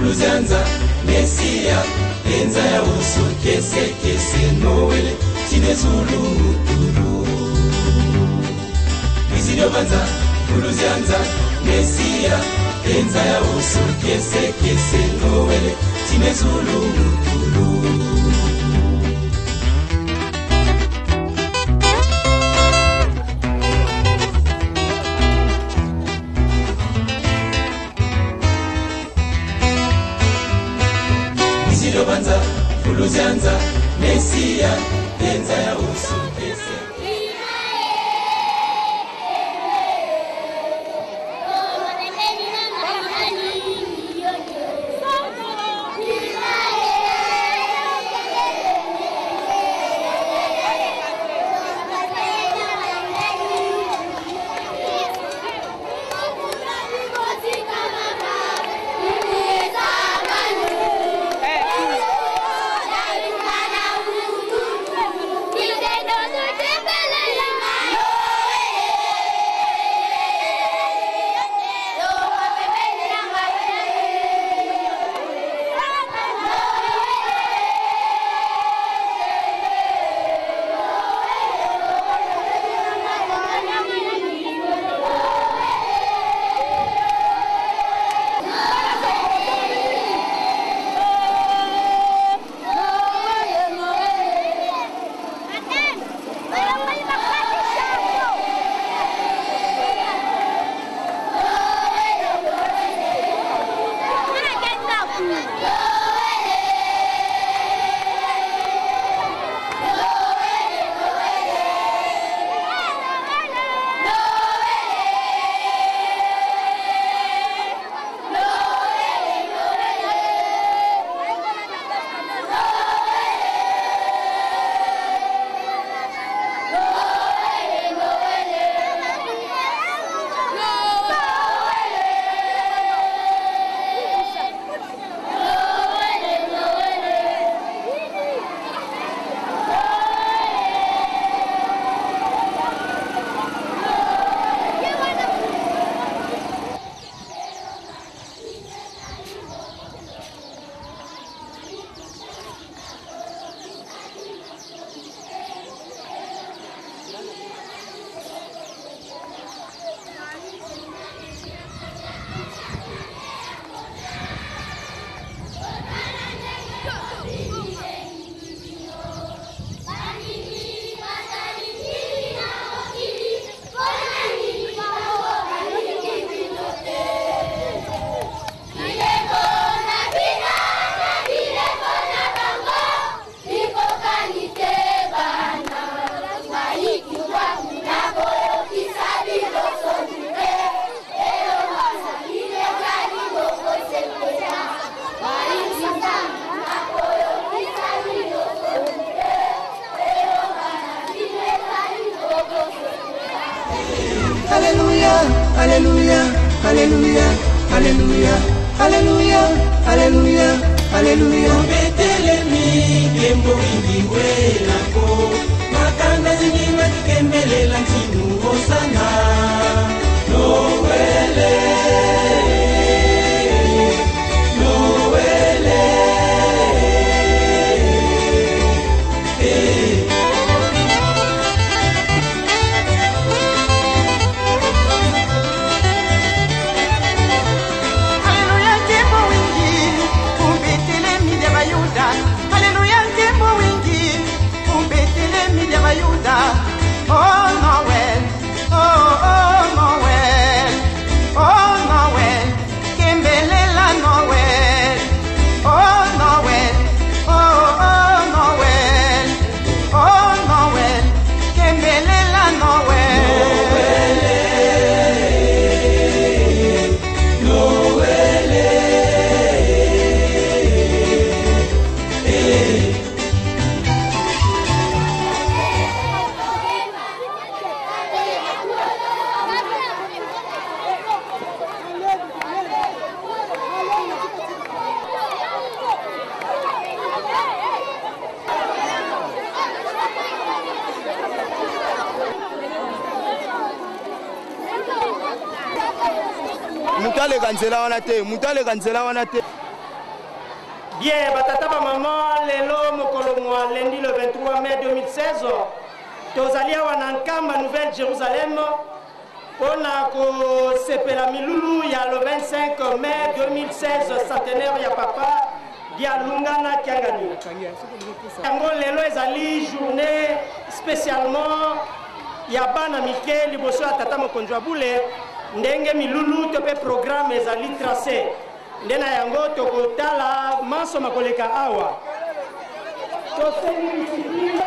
Fuluzianza Mesia Enza ya usu kese kese Noele Tinezulu mutulu Iziliobanza Fuluzianza Mesia Enza ya usu kese kese Noele Tinezulu mutulu Iziliobanza Fuluzianza Mesia Enza ya usu kese Alléluia, Alléluia, Alléluia, Alléluia, Alléluia, Alléluia, Alléluia. Betelemi kembo wingi welako makanda zinginga kikembelela ntinu osana Noele Noele eh. Haleluya nzembo wingi ubetelemi lya bayuda Haleluya nzembo wingi ubetelemi lya bayuda Oh Noel, oh oh Noel, oh Noel, kembelela Noel. Oh Noel, oh oh Noel, oh Noel, kembelela Noel. Moto aleka nzela wana te, moto aleka nzela wana te. Bien, batata ba mama, lelo mokolo mwa lundi le 23 mai 2016, tozali awa na Nkamba Nouvelle Jérusalem mpo na kosepela milulu ya le 25 mai 2016, centenaire ya papa Dialungana Kiangani. Yango lelo ezali journée spécialement ya bana mike liboso ya tata mokonzi wa bule, ndenge milulu to mpe programme ezali tracé. Nde na yango tokotala manso makoleka awa. Tosengi discipline.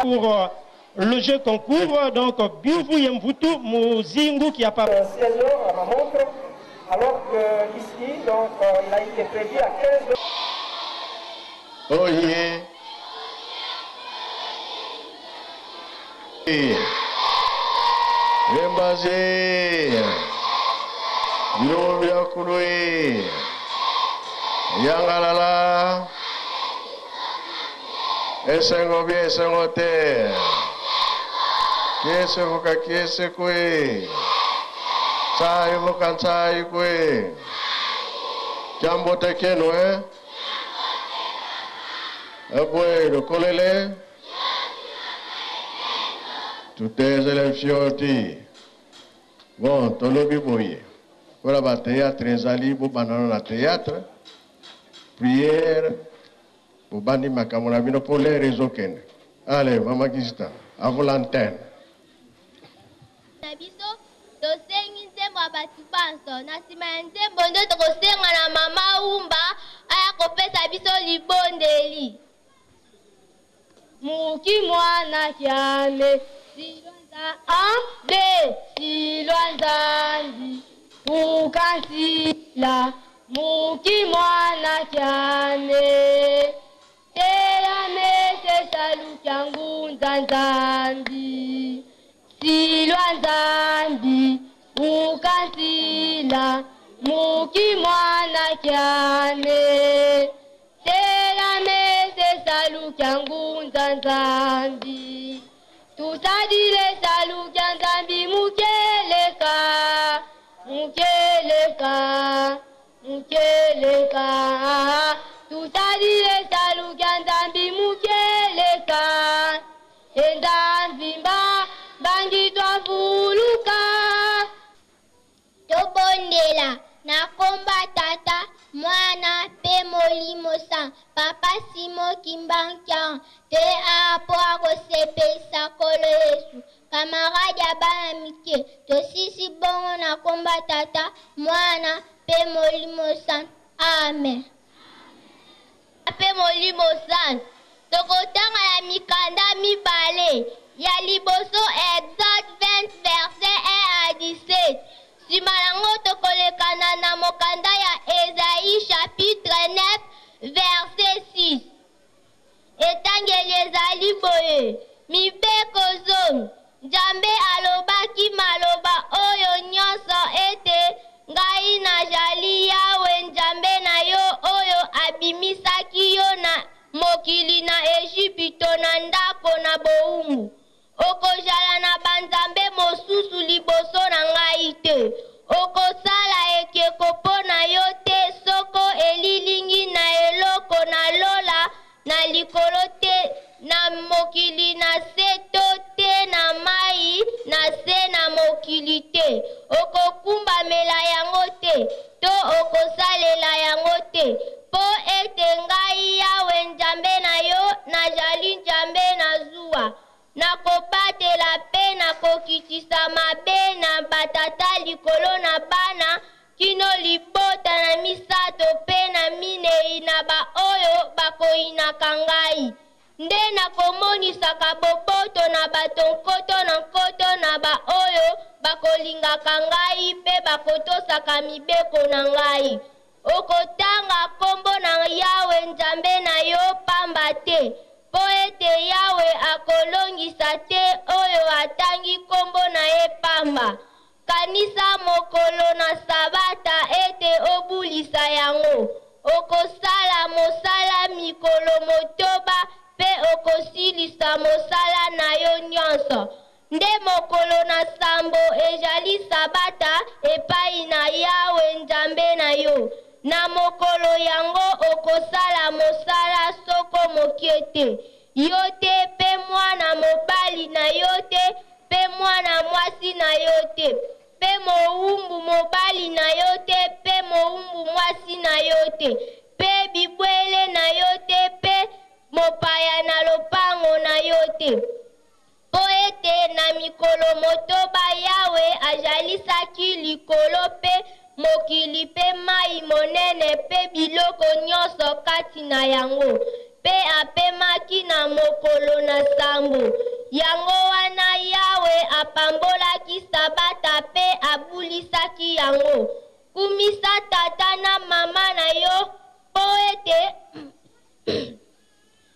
Pour le jeu concours, donc Biuvu Yemvutu Muzingu qui a pas 16 heures à ma montre, alors que ici, donc, il a été prévu à 15 heures. Oh yeah. Lembaze. Bilombo kulwe. Yangalala. Esengo bien, esengo te. Kiese vuka kiese kwe. Tsai vuka tsai kwe. Jambo te keno eh. Abwe lokolele. Tutezele fioti. Bon, tolobi boye. Voilà ba théâtre ezali bo banana na théâtre. Prière. Bobandi makambo na bino po l'heure ezokende. Allez, mama Kisita, à vous l'antenne. Na biso tosengi nzembo ya bato banso. Na nsima ya nzembo nde tokosenga na mama Umba aya kopesa biso libondeli. Muki mwana kiame silwanza ambe silwanzandi ukansila muki mwana kiame telame sesalu kyangu nzanzandi silwanzandi ukansila muki mwana kiame telame sesalu kyangu nzanzandi tusadile salu kya nzambi mukeleka mukeleka mukeleka tusadile salu kya nzambi mukeleka enda nzimba bangi twavuluka. Tobondela na komba tata mwana pe molimo san papa Simo Kimbankian te apo akosepelisa kolo Yesu. Kamarade ya bana mike tosisi bongo na komba tata mwana pe molimo san. Amen. Pe molimo san tokotanga ya mikanda mibale ya liboso Exode 20 verset 1 à 17. Nsima yango tokolekana na mokanda ya Esaïe chapitre 9 verset 6. Etangeli ezali boye: mibeko zomi. Nzambe alobaki maloba oyo nyonso ete ngai nazali Yawe Nzambe na yo oyo abimisaki yo na mokili na Ejipito na ndako na bowumbu. Okozala na banzambe mosusu liboso na ngai te. Okosala ekeko mpo na yo te soko elilingi na eloko na lola na likolo te na mokili na se to te na mai na se na mokili te. Okokumbamela yango te to okosalela yango te, mpo ete ngai Yawe Nzambe na yo nazali Nzambe na zuwa. Nakobatela mpe nakokitisa mabe na batata likolo na bana kino libota na misato mpe na minei na baoyo bakoyinaka ngai. Nde nakomonisaka boboto na bato nkoto na nkoto na baoyo bakolingaka ngai mpe bakotosaka mibeko na ngai. Okotanga kombo na Yawe Nzambe na yo pamba te, Mpo ete Yawe akolongisa te oyo atangi nkombo na ye pamba. Kanisa mokolo na Sabata ete obulisa yango. Okosala mosala mikolo motoba mpe okosilisa mosala na yo nyonso. Nde mokolo na sambo ejali Sabata epai na Yawe Nzambe na yo. Na mokolo yango okosala mosala soko moke te, yo te mpe mwana mobali na yo te mpe mwana mwasi na yo te, mpe mowumbu mobali na yo te mpe mowumbu mwasi na yo te, mpe bibwele na yo te mpe mopaya na lopango na yo te. Mpo ete na mikolo motoba Yawe ajalisaki likolo mpe mokili mpe mai monene mpe biloko nyonso kati na yango, mpe apemaki na mokolo na sambo. Yango wana Yawe apambolaki Sabata mpe abulisaki yango. Kumisa tata na mama na yo mpo ete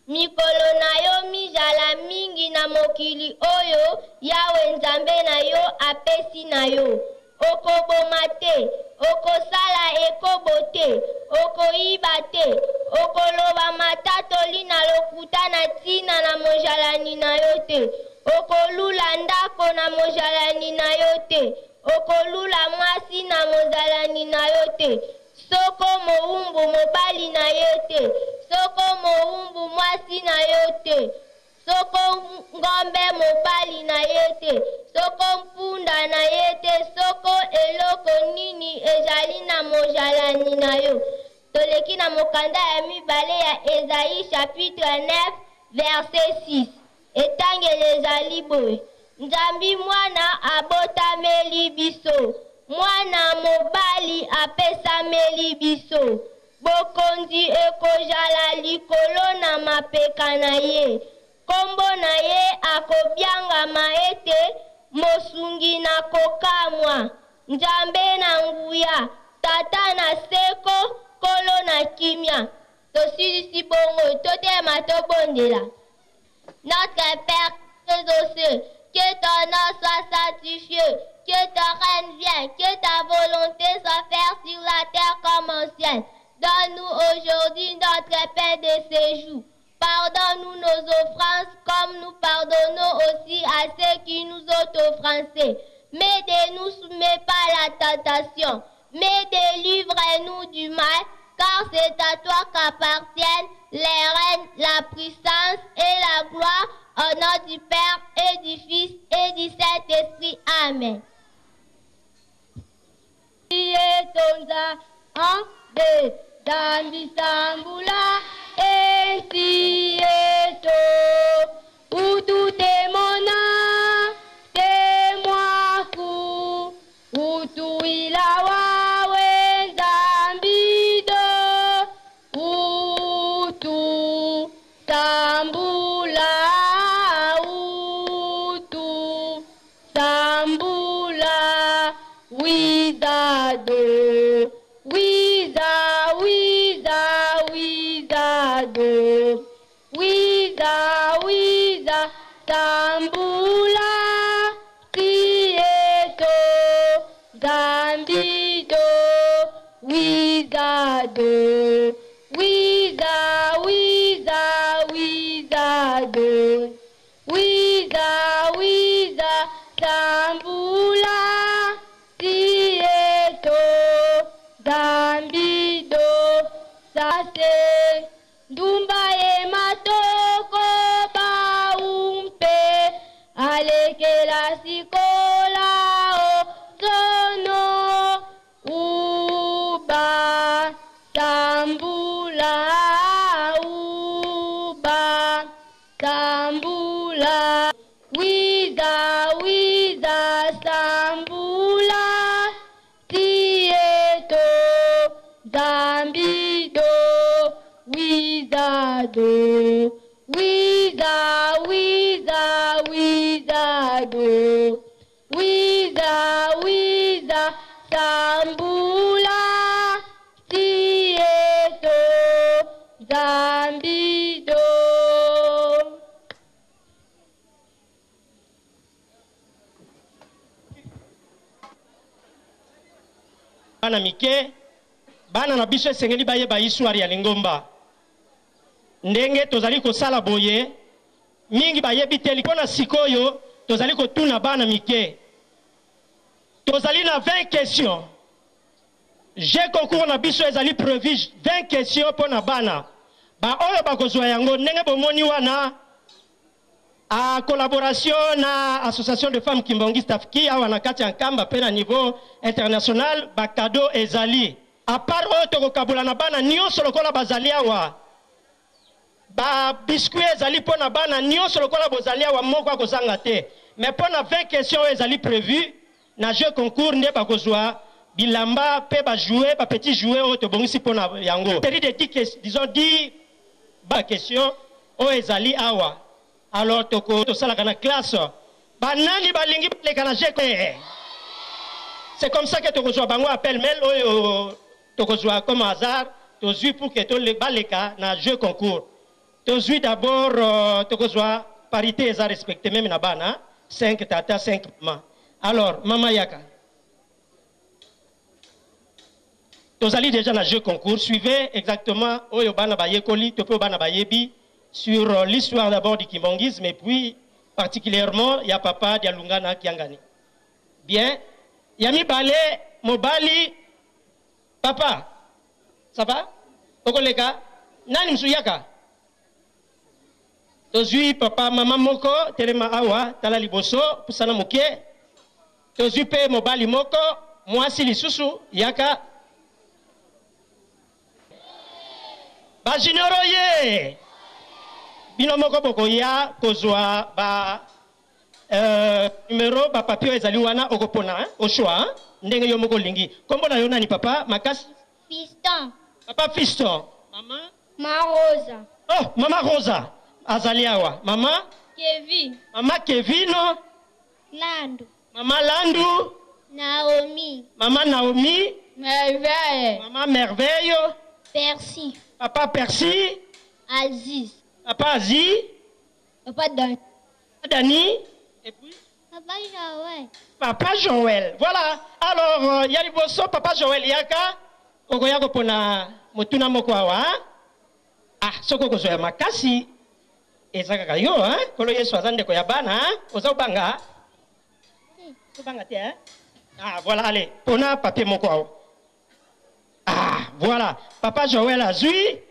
mikolo na yo mizala mingi na mokili oyo Yawe Nzambe na yo apesi na yo. Okoboma te, okosala ekobo te, okoyiba te, okoloba matatoli na lokuta na ntina na mojalani na yo te, okolula ndako na mojalani na yo te, okolula mwasi na mozalani na yo te, soko mowumbu mobali na ye te, soko mowumbu mwasi na yo te, soko ngombe mobali na ye te, soko mpunda na ye te, soko eloko nini ezali na mojalani na yo. Toleki na mokanda ya mibale ya Ezayi chapitre 9 verset 6. Etangeli ezali boye: Nzambi mwana abotameli biso, mwana mobali apesameli biso. Bokonzi ekozala likolo na mapeka na ye. Kombo na ye akobiangama ete Mosungi na kokamwa, Nzambe na nguya, Tata na seko, Nkolo na kimia. Tosilisi bongo, totelema tobondela. Notre Père qui es aux cieux, que ton nom soit sanctifié, que ton règne vienne, que ta volonté soit faite sur la terre comme au ciel. Donne-nous aujourd'hui notre pain de ce jour. Pardonne-nous nos offenses comme nous pardonnons aussi à ceux qui nous ont offensés. Mais ne nous soumets pas à la tentation, mais délivre-nous du mal, car c'est à toi qu'appartiennent les règnes, la puissance et la gloire, au nom du Père et du Fils et du Saint-Esprit. Amen. 1, 2, Zambi Sambula, Entieto, Utu temona, temwaku, Utu ilawa wenzambido, Utu tambula, Utu tambula, Wizado, Wiza, wiza, wizado, wiza, wiza, tambula, tieto, zambido, wizado, wiza, wiza, wizado, wiza, wiza, tambula, tieto, zambido, sase, ndumba ye matoko baumpe, alekela sikola o zono, uba, tambula, uba, tambula, wiza, wiza, sambula, tieto, zambido, wizado, wiza, wiza, wizado, wiza, wiza, sambula, tieto, zambido. Bana mike, bana na biso esengeli bayeba histoire ya lingomba. Ndenge tozali kosala boye, mingi bayebi te. Mpo na sikoyo tozali kotuna bana mike. Tozali na 20 questions. Jeu concours na biso ezali prevu 20 questions mpo na bana. Ba oyo bakozwa yango ndenge bomoni wana a collaboration na association de femmes kimbanguiste AFKI awa na kati ya Nkamba pe na niveau international, ba cadeaux ezali. A part oyo tokokabola na bana nionso lokola bazali awa, ba biscuits ezali mpo na bana nionso lokola bozali awa, moko akozanga te. Mais mpo na 20 questions oyo ezali prevu na jeu concours nde bakozwa bilamba pe ba jouets, ba petits jouets oyo tobongisi mpo na yango. Serie de 10, disons 10 ba questions oyo ezali awa. Alors toko tosalaka na classe. Ba nani balingi baleka na jeu? C'est comme ça que tokozwa bango appel mail oyo tokozwa comme hasard tozwi pour que baleka na jeu concours. Tozwi d'abord tokozwa parité eza respecté même na bana 5 tata 5 mama. Alors mama yaka. Tozali déjà na jeu concours, suivez exactement oyo bana bayekoli to pe bana bayebi sur l'histoire d'abord du kimbanguisme et puis particulièrement ya papa Dialungana Kiangani. Bien, ya mibale mobali papa, ça va? Okoleka nani musu yaka? Tozui papa mama moko telema awa tala liboso pusana moke. Tozui pe mobali moko mwasi lisusu yaka. Ba junior oye! Bino moko bokoya kozua ba numero ba papier oyo ezali wana okopona hein, au choix hein, ndenge yo moko olingi. Kombo na yo nani papa? Makasi? Fiston. Papa Fiston. Mama? Ma Rosa. Oh, mama Rosa azali awa. Mama? Kevin. Mama Kevin. Landu. Mama Landu. Naomi. Mama Naomi. Merveille. Mama Merveille. Percy. Papa Percy. Aziz. Papa Aziz. Papa Dani. Dani. Et puis? Papa Joël. Papa Joël. Voilà. Alors, ya liboso Papa Joël yaka okoya kopona motuna moko awa. Hein? Ah, soko okozwa ya makasi eza kaka yo, hein? Nkolo Yesu aza ndeko ya bana, hein? Oza obanga? Obanga te, hein? Ah, voilà, allez, pona papier moko awa. Ah, voilà. Papa Joël azui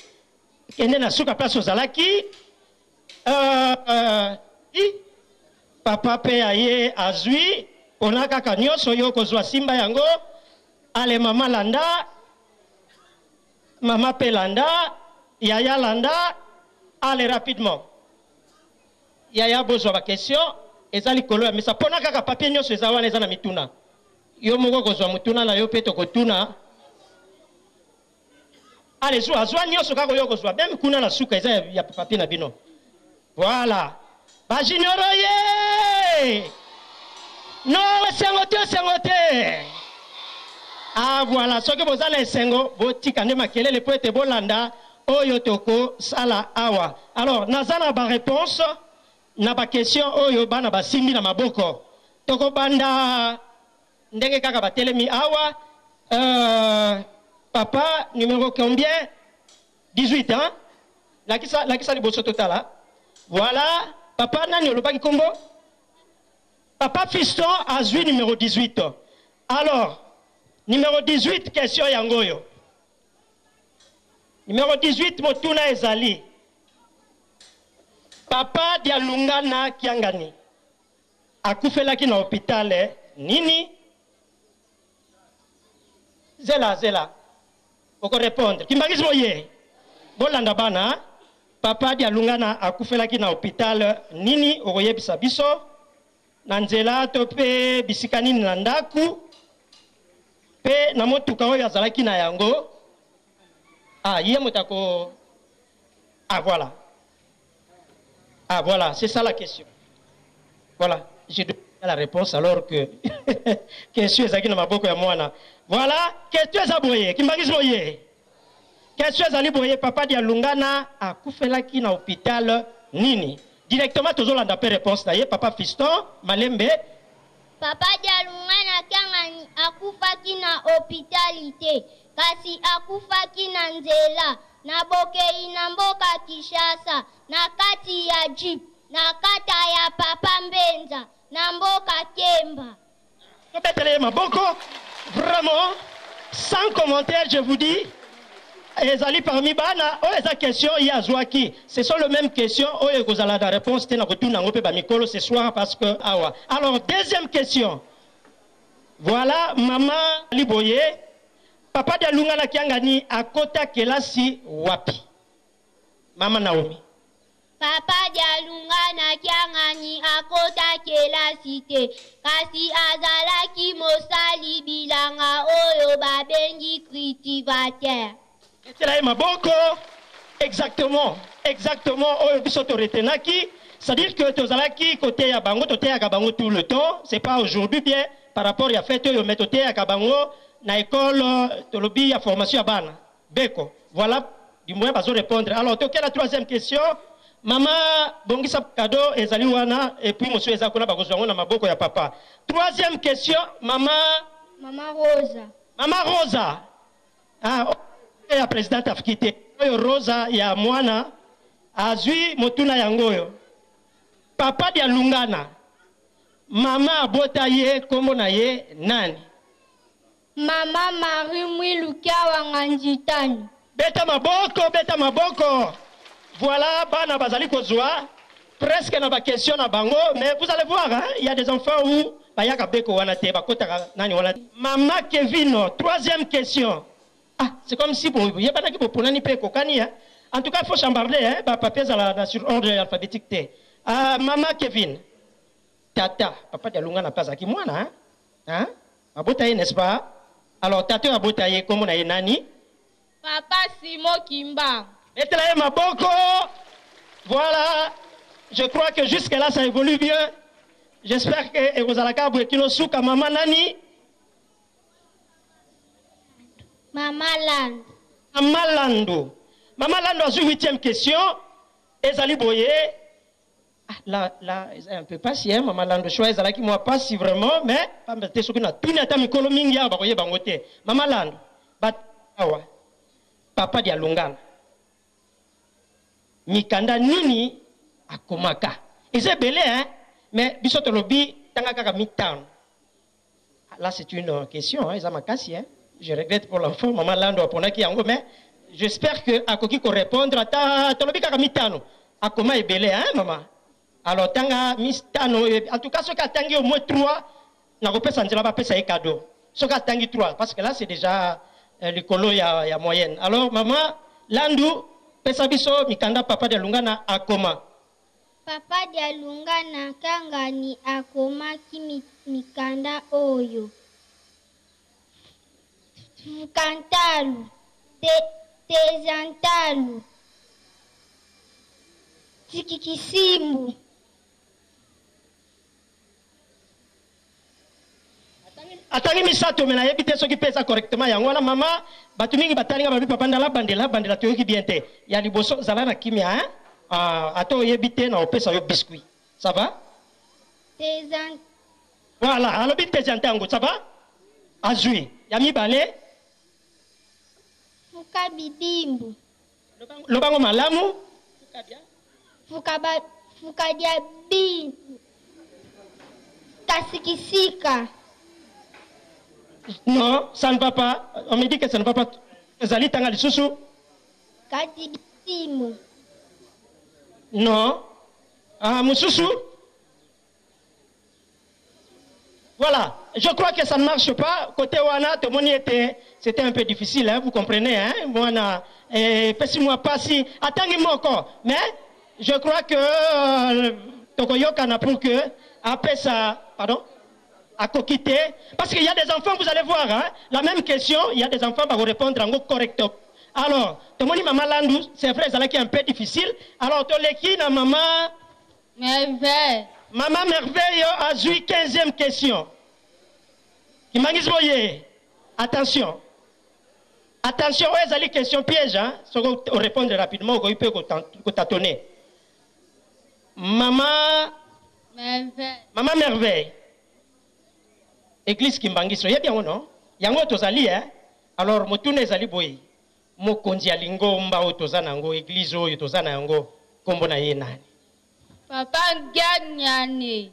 kende na suka place ozalaki. Papa pe aye azui pona kaka nyonso yo kozwa simba yango. Ale mama landa, mama pe landa, yaya landa, ale rapidement. Yaya bozwa ba question eza likolo ya mesa pona kaka papier nyonso eza wana eza na mituna. Yo moko kozwa motuna na yo pe tokotuna. Ale zwa, zwa nyonso kaka oyo kozwa meme kuna na suka eza ya papier na bino. Voilà. Ba junior oye! No, esengo te, esengo te. Ah voilà, soki boza na esengo botika nde makelele po ete bolanda oyo tokosala awa. Alors, naza na ba réponse na ba question oyo bana basimbi na maboko. Tokobanda ndenge kaka batelemi awa. Papa, numéro combien? 18, hein? Lakisa, lakisa liboso totala. Voilà, papa nani olobaki kombo? Papa Fiston azui numéro 18. Alors, numéro 18 question yango oyo. Numéro 18 motuna ezali. Papa Dialungana Kiangani akufelaki na hôpital nini? Zela, zela. Oko répondre. Kimbanguisme oye. Bolanda bana. Papa Dialungana akufelaki na hôpital nini? Okoyebisa biso. Na nzela to pe bisika nini na ndaku? Pe na motuka oyo azalaki na yango. Ah, ye moto ako. Ah, voilà. Ah, voilà, c'est ça la question. Voilà, j'ai donné la réponse alors que question ezalaki na maboko ya mwana. Voilà, question eza boye, kimbanguisme oye. Question ezali boye, papa Dialungana akufelaki na hôpital nini? Directement tozolanda pe réponse na ye, papa Fiston Malembe. Papa Dialungana Kiangani akufaki na hopitali te, kasi akufaki na nzela, na bokei na mboka Kinshasa, na kati ya jeep, na kata ya Papa Mbenza, na mboka Kemba. Tobetela ye maboko. Vraiment, sans commentaire, je vous dis, ezali parmi bana oyo eza question ye azwaki. Ce sont les mêmes questions oyo ekozala na réponse te na kotuna yango mpe bamikolo ce soir parce que awa. Alors, deuxième question. Voilà, mama Liboye, papa Dialungana Kiangani akota kelasi wapi? Mama Naomi. Papa Dialungana Kiangani akota kelasi te, kasi azalaki mosali bilanga oyo babengi cultivateur. Betela ye maboko. Exactement, exactement oyo biso to retenaki, c'est-à-dire que tozalaki koteya bango, toteyaka bango tout le temps, c'est pas aujourd'hui bien par rapport ya fête oyo, mais toteyaka bango na école tolobi ya formation ya bana beko. Voilà, du moins bazo répondre. Alors toke la troisième question. Mama bongisa cadeau ezali wana et puis monsieur eza kuna bakozwa yango na maboko ya papa. Troisième question, mama Mama Rosa. Mama Rosa. Ah, oyo ya présidente afiki te. Oyo Rosa ya mwana azwi motuna yango oyo. Papa Dialungana, mama abota ye kombo na ye nani? Mama Marie Mwilu Kiawanga Nzitani. Beta maboko, beta maboko. Voilà, bana bazali kozwa presque na ba question na bango, mais vous allez voir, hein, il y a des enfants où bayaka beko wana te, bakotaka nani wana. Mama Kevin, troisième question. Ah, c'est comme si bo yebanaki boponani pe ekokani, hein. En tout cas, il faut chambarder, hein, ba papiers ezala na sur ordre alphabétique te. Ah, Mama Kevin, tata, papa Dialungana pe azalaki mwana, hein. Hein? Abota ye, n'est-ce pas? Alors, tata oyo abota ye, kombo na ye nani? Papa Simon Kimbangu. Betela ye maboko. Voilà. Je crois que jusque-là, ça évolue bien. J'espère que ekozalaka boye kino suka. Mama nani? Mama Lando. Mama Lando. Mama Lando azwi huitième question. Ezali boye. Ah, là, là, eza un peu pasi, hein, Mama Lando. Choix ezalaki mwa pasi vraiment, mais pamba te soki natuni ata mikolo mingi awa bakoyeba yango te. Mama Lando, ba awa, papa Dialungana, mikanda nini akomaka? Eza ebele, hein, mais biso tolobi tanga kaka mitano. Ah, là, c'est une question, hein, eza makasi, hein. Je regrette pour l'enfant, Mama Lando aponaki yango, mais j'espère que akoki ko répondre ata tolobi kaka mitano. Akoma ebele, hein, mama. Alors tanga mitano, en tout cas soki atangi au moins 3, nakopesa nzela bapesa ye cadeau. Soki atangi 3, parce que là c'est déjà likolo ya moyenne. Alors mama Landu, pesa biso mikanda papa Dialungana akoma. Papa Dialungana Kiangani akomaki mikanda oyo. Fukantalu, Tezantalu, Tikikisimbu. Atangi misato, me nayebi te soki mpe eza correctement yango wana. Mama, bato mingi batali nga babi papa ndala bandela bandela toyoki bien te. Ya liboso zala na kimia, hein? Ah, ata oyebi te na opesa yo biscuit. Ça va? Tezan. Voilà, alobi tezantango, ça va? Azui. Ya mibale. Fuka bibimbu. Lobango malamu. Fuka ba, fuka dia bi. Kasikisika. Non, ça ne va pas. On me dit que ça ne va pas. Ezali tanga lisusu. Kati bisimu. Non. Ah, mususu. Voilà. Je crois que ça ne marche pas. Côté wana, tout le monde était, c'était un peu difficile, hein, vous comprenez, hein. Moi, eh, pesi-moi pas si, attendez-moi encore. Mais, je crois que Tokoyoka n'a pour que, après ça, pardon, à coquiter. Parce qu'il y a des enfants, vous allez voir, hein, la même question, il y a des enfants qui vont répondre en gros correctement. Alors, tout le monde, maman Landou, c'est vrai, ça qui est un peu difficile. Alors, Toleki, na maman Merveille. Maman Merveille a joué 15e question. Kimangis Boye, attention. Attention, ouais, c'est question piège, hein. Si on répond rapidement, on peut tâtonner. Maman Merveille. Maman Merveille. Église Kimbanguiste, oyebi yango non? Yango tozali hein? Alors motuna ezali boye. Mokonzi ya lingomba oyo toza na yango, église oyo toza na yango, kombo na ye nani? Papa Ngianyane.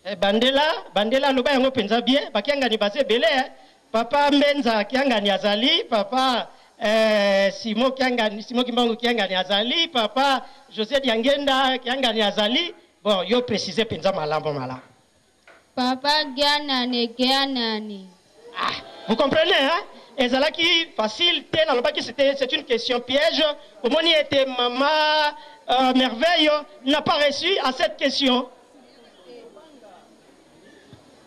Eh, bandela, bandela aloba yango penza bien, bakiangani baza ebele hein? Papa Mbenza Kiangani azali, papa eh, Simon Kiangani, Simon Kimbangu Kiangani azali, papa José Diangenda Kiangani azali. Bon, yo préciser penza malamu malamu. Papa Gianane Gianane. Ah, vous comprenez hein? Ezalaki facile te nalobaki c'était c'est une question piège. Omoni ete mama euh, Merveille n'a pas reçu à cette question.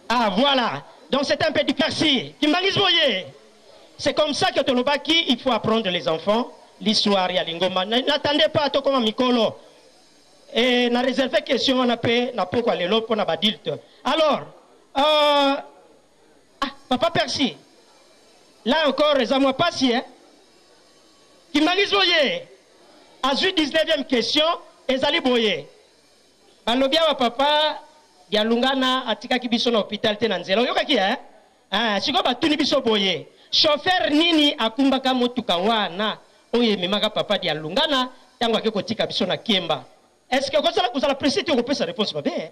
Ah voilà. Donc c'est un peu difficile. Kimbanguisme oye. C'est comme ça que tolobaki il faut apprendre les enfants l'histoire ya lingomba. N'attendez pas tokoma mikolo. Et na réservé question wana pe na pokwa lelo pona ba adulte. Alors euh, ah, papa Percy. Là encore eza mwa pasi hein. Kimbanguisme oye. Azui 19e question ezali boye. Balobi awa papa Dialungana atikaki biso na hopital te na nzela. Oyokaki hein? Ah, sikoyo batuni biso boye, chauffeur nini akumbaka motuka wana oyo ememaka papa Dialungana tango ake kotika biso na Kiemba? Est-ce que okozala kozala presse te okopesa réponse mabe hein?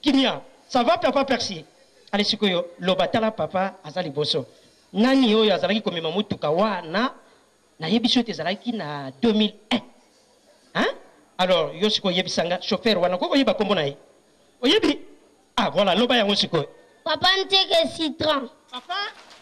Kimia, ça va papa Percy? Allez sikoyo loba tala papa aza liboso. Nani oyo azalaki komema motuka wana? Nayebi soki ezalaki na 2001. Hein? Alors yo sikoyo yebisa nga chauffeur wana okoki koyeba kombo na ye? Oyebi? Ah voilà, loba yango sikoyo. Papa Nteke Citron. Papa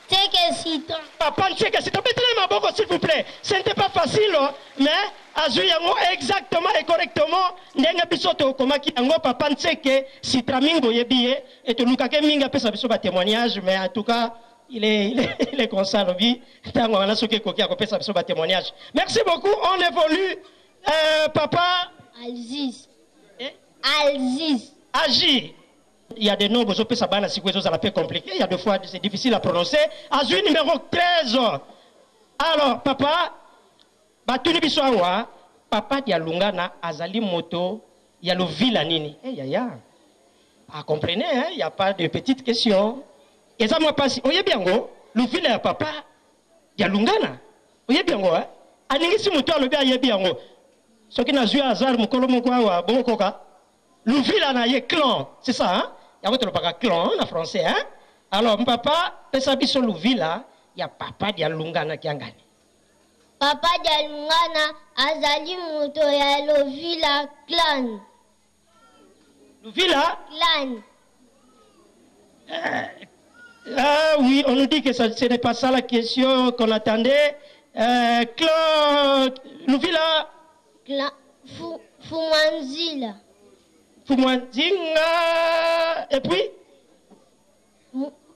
Nteke Citron. Papa Nteke Citron, betela ye maboko s'il vous plaît. Ce n'était pas facile, mais azui yango exactement et correctement ndenge biso tokomaki yango. Papa Nteke Citron mingi boyebi ye et tolukaka ye mingi apesa biso ba témoignages, mais en tout cas il est, il est, il est comme ça, alobi ntango wana soki ekoki akopesa biso ba témoignages. Merci beaucoup, on évolue. Euh, papa Alziz. Eh? Alziz. Agir. Il y a des noms, bozopesa bana sikoyo ezozala pe compliqué, il y a des fois c'est difficile à prononcer. Azui numéro 13. Alors papa, batuni biso awa, papa Dialungana azali moto ya lovila nini? Eh yaya. Ah, comprenez, hein, il y a pas de petite question. Eza mwa pasi, oyebi yango, lovila ya papa Dialungana. Oyebi yango, hein? Aningisi moto alobi ayebi yango. Soki nazui hasard mokolo moko awa, bokokoka? Luvila na ye clan, c'est ça hein? Yango tolobaka clan na français hein? Alors papa, pesa biso luvila ya papa Dialungana Kiangani. Papa Dialungana azali moto ya Lovila clan. Luvila? Clan. Ah oui, on nous dit que ça, ce n'est pas ça la question qu'on attendait. Euh, clan, Luvila. Clan, Fou, Foumanzila. Foumanzinga. Et puis?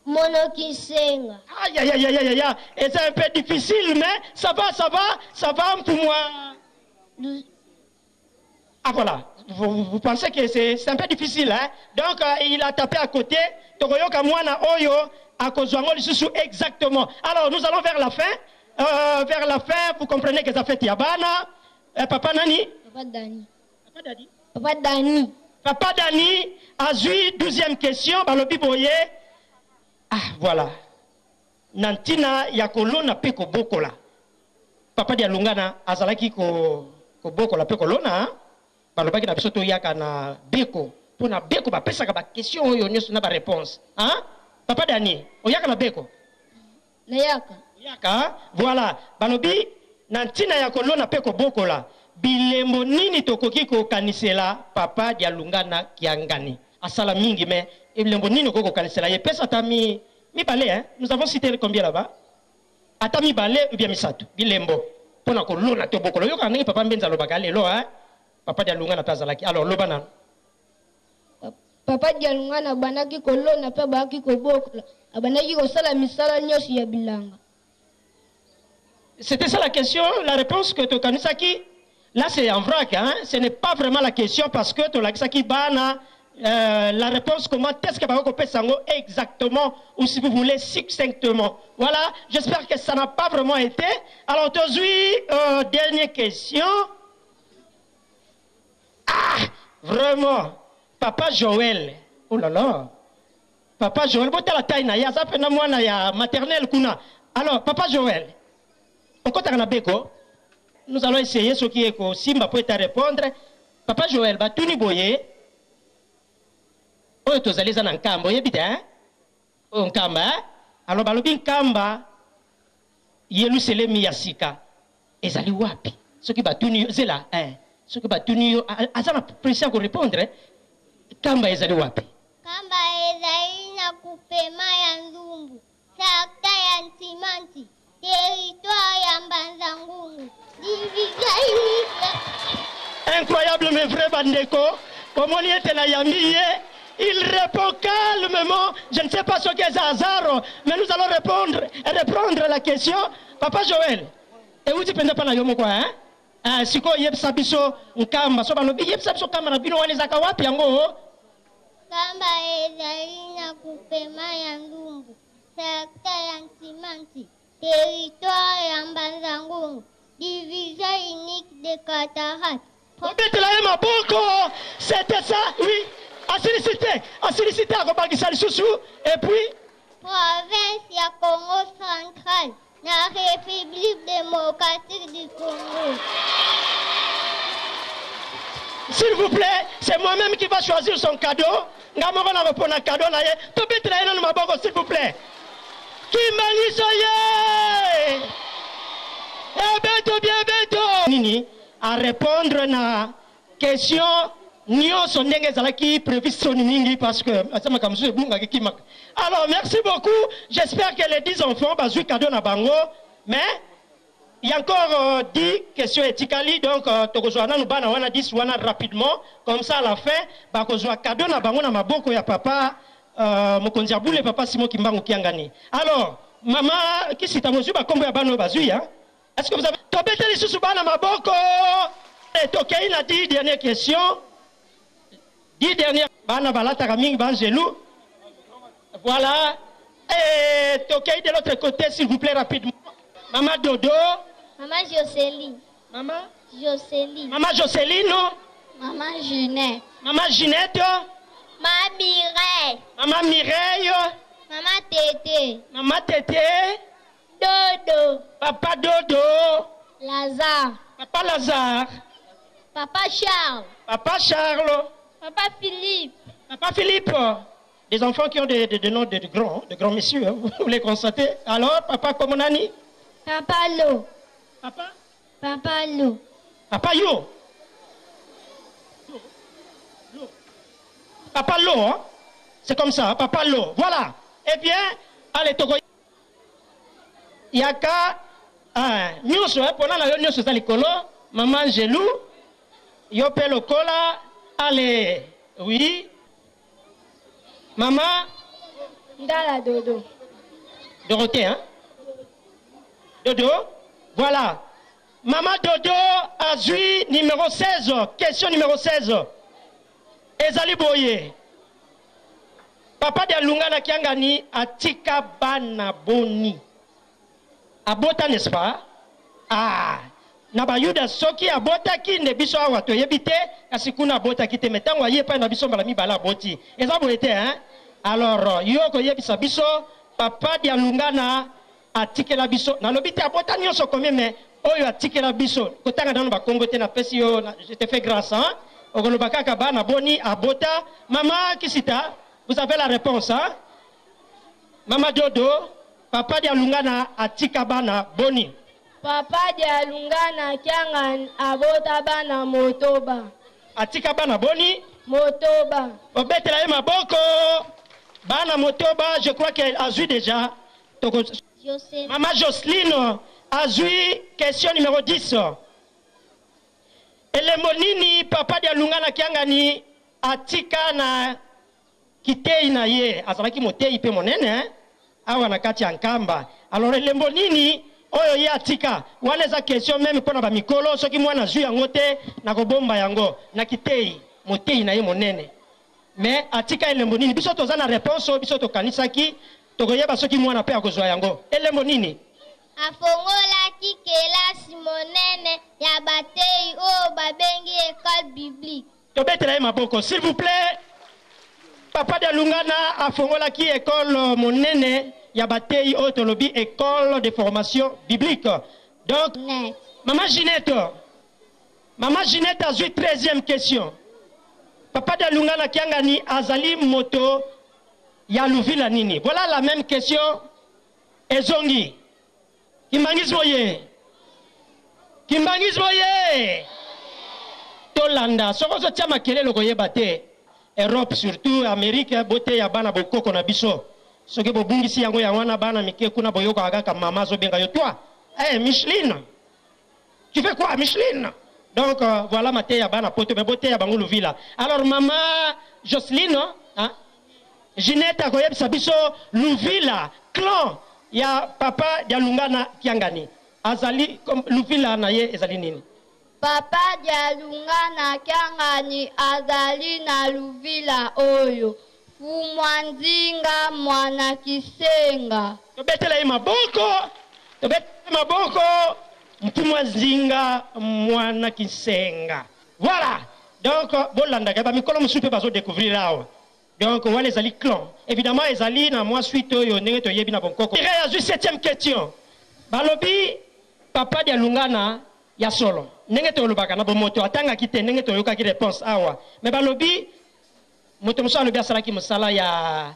Monokisenga. Aïe, aïe, aïe, aïe, aïe, aïe. Et c'est un peu difficile, mais ça va, ça va, ça va pour moi. Ah voilà, vous, vous pensez que c'est un peu difficile, hein? Donc, euh, il a tapé à côté. Tokoyoka mwana oyo, akozwa yango lisusu exactement. Alors, nous allons vers la fin. Euh, vers la fin, vous comprenez que ça fait ya bana. Euh, papa nani? Papa Dani. Papa Dani. Papa Dani. Papa Dani azui 12e question, balobi boye. Ah, voilà. Na ntina ya kolona pe kobokola. Papa Dialungana azalaki ko kobokola pe kolona. Balobaki na biso toyaka na beko po na beko bapesaka ba question oyo nyonso na ba réponse. Hein? Papa Dani, oyaka na beko? Nayaka. Oyaka, voilà. Balobi na ntina ya kolona pe kobokola, bilembo nini tokoki kokanisela Papa Dialungana Kiangani? Asala mingi mais bilembo nini okoki kokanisela ye? Pesa ata mi mibale hein? Nous avons cité combien là-bas? Ata mibale ou bien misato bilembo mpo na kolona to bokola. Oyokaka ndenge Papa Mbenza alobaka lelo hein? Papa Dialungana pe azalaki. Alors loba nanu. Papa Dialungana abandaki kolona pe abandaki kobokola, abandaki kosala misala nionso ya bilanga. C'était ça la question, la réponse que tokanisaki. Là c'est en vrac, hein? Ce n'est pas vraiment la question parce que tolakisaki bana euh, la réponse comment est-ce que bako kopesa yango exactement ou si vous voulez succinctement. Voilà, j'espère que ça n'a pas vraiment été. Alors tozui euh, dernière question. Ah, vraiment, papa Joël. Oh là là. Papa Joël, botala taille na ye, aza pena mwana ya maternelle kuna. Alors, papa Joël, okotaka na beko? Nous allons essayer soki ekosimba po ete répondre. Papa Joël, batuni boye, oyo tozali eza na Nkamba, oyebi te, hein? Oyo Nkamba, hein? Alors balobi Nkamba, Yelusalemi ya sika ezali wapi? Soki batuni yo, zela, hein? Soki batuni yo, aza na pression ya korépondre, Nkamba ezali wapi? Nkamba ezali na kupema ya Nzumbu, secteur ya Ntimanti, territoire ya Mbanza-Ngungu, division unique. Incroyable mais vrai bandeko, omoni ete na yambi ye, il répond calmement. Je ne sais pas ce qu'est hasard, mais nous allons répondre et reprendre la question. Papa Joël, et vous dites pas na yo moko, hein? Ah, sikoyo yebisa biso Nkamba, so balobi yebisa biso Nkamba na bino wana ezalaka wapi yango? Nkamba ezali na kupema ya Ndumbu, secteur ya Ntimanti, territoire ya Mbanza-Ngungu, division unique de Cataracte. Obetela ye maboko, c'était ça, oui. Asilisi te, asilisi te, akobakisa lisusu, et puis Province ya Congo central na République démocratique du Congo. S'il vous plaît, c'est moi-même qui va choisir son cadeau. Nga moko na kopona cadeau na ye. Tobetela ye nanu maboko, s'il vous plaît. Kimbangiso ye! Ebeto bien beto! Nini? A répondre na question nyonso ndenge ezalaki prévu, soni mingi parce que aza makambo mosusu ebungaki kimaka. Alors merci beaucoup, j'espère que les 10 enfants bazwi cadeau na bango, mais il y a encore 10 questions etikali, donc tokozwa nanu bana wana 10 wana rapidement, comme ça à la fin bakozwa cadeau na bango na maboko ya papa mokonzi ya bule, papa Simon Kimbangu Kiangani. Alors mama Kisita, mozwi bakombo ya bana oyo bazwi, hein? Est-ce que vous avez tobete lisusu bana maboko? Et tokei na 10 dernières questions. 10 dernières bana balataka mingi banzelu. Voilà. Et tokei de l'autre côté, s'il vous plaît, rapidement. Maman Dodo. Maman Jocelyne. Maman Jocelyne. Maman Jocelyne. Maman Ginette. Maman Ginette. Maman Mireille. Maman Mireille. Maman Tété. Maman Tété. Dodo. Papa Dodo. Lazare. Papa Lazare. Papa Charles. Papa Charles. Papa Philippe. Papa Philippe. Des enfants qui ont des noms de grands messieurs, hein, vous les constatez. Alors, papa Komonani? Papa Lo. Papa? Papa Lo. Papa Yo. Papa Lo, hein? C'est comme ça, hein? Papa Lo. Voilà. Eh bien, allez, toko. Yaka, ah, nyonso, hein, pona na yo nyonso eza likolo. Maman Angelou, yo pe lokola. Allez, oui. Maman Ndala Dodo. Dorothée, hein? Dodo, voilà. Maman Dodo azui numéro 16, question numéro 16. Ezali boye. Papa de Alunga na Kiangani atika bana boni. Abota, n'est-ce pas? Ah, na bayuda soki abotaki nde biso awa toyebi te, kasi kuna abotaki te, mais ntango aye epai na biso mbala mibale aboti. Eza boye te, hein? Alors, yo koyebisa biso papa de Alungana atikela biso. Nalobi te abota nyonso combien, mais oyo atikela biso. Kotanga nanu bakombo te, napesi yo, je te fais grâce, hein? Okoloba kaka bana boni abota. Mama Kisita, vous avez la réponse, hein? Mama Dodo, papa de Alungana atika bana boni. Papa de Alungana Kiangani abota bana motoba. Atika bana boni? Motoba. Obetela ye maboko. Bana motoba, je crois qu'elle azui déjà. Toko. Jocelyne. Mama Jocelyne azui question numéro 10. Elembo nini papa de Alungana Kiangani atika na kitei na ye? Azalaki motei pe monene, hein? Awa na kati ya Nkamba. Alors elembo nini oyo ye atika? Wana eza question même mpona ba mikolo, soki mwana azwi yango te na kobomba yango na kitei, motei na ye monene. Mais atika elembo nini? Biso toza na réponse oyo biso tokanisaki, tokoyeba soki mwana pe akozwa yango. Elembo nini? Afongolaki kelasi monene ya batei oyo babengi école biblique. Tobetela ye maboko, s'il vous plaît. Papa Dialungana afongolaki école monene ya bateyi oyo tolobi école de formation biblique. Donc, Net. Mama Ginette, Mama Ginette azwi 13e question. Papa Dialungana Kiangani azali moto ya luvila nini? Voilà la même question ezongi. Kimbanguisme oye. Kimbanguisme oye. Tolanda soki ozotia makelele okoyeba te. Europe surtout Amérique boteya bana bokoko na biso. Soki bobungisi yango yango wana bana mike kuna boyokaka kaka mama azobenga yo toi. Eh Micheline. Tu fais quoi Micheline? Donc voilà mateya bana poto mais boteya bango luvila. Alors mama Jocelyne, hein? Ginette akoyebisa biso luvila clan ya papa Dialungana Kiangani. Azali comme luvila na ye ezali nini? Papa Dialungana Kiangani azali na luvila oyo. Fumwa Nzinga mwana Kisenga. Tobetela ye maboko, tobetela ye maboko. Mfumwa Nzinga mwana Kisenga. Voilà. Donc bolandaka ba mikolo mosusu pe bazo découvrir awa. Donc wana ezali clan. Évidemment ezali na mwa suite oyo ndenge toyebi na bonkoko. Mireille azwi 7e question. Balobi papa Dialungana ya solo. Ndenge tolobaka na bomoto atangaki te ndenge toyokaki réponse awa. Mais balobi moto mosusu alobi asalaki mosala ya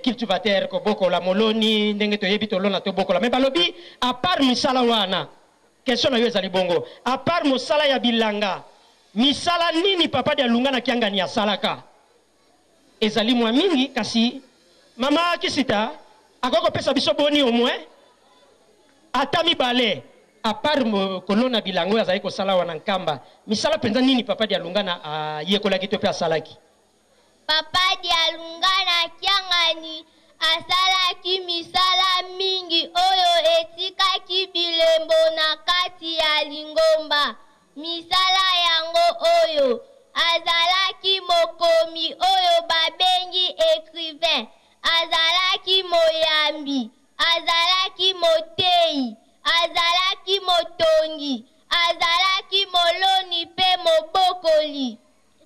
cultivateur kobokola moloni ndenge toyebi tolona tobokola. Mais balobi à part misala wana, question na yo ezali bongo. À part mosala ya bilanga, misala nini papa Dialungana Kiangani asalaka? Ezali mwa mingi kasi mama Kisita akoki kopesa biso boni au moins ata mibale à part kolona bilanga oyo azali kosala wana Nkamba. Misala mpenza nini papa Dialungana ayekolaki to mpe asalaki? Papa Dialungana Kiangani asalaki misala mingi oyo etikaki bilembo na kati ya lingomba. Misala yango oyo: azalaki mokomi oyo babengi écrivain, azalaki moyambi, azalaki motei, azalaki motongi, azalaki moloni mpe mobokoli.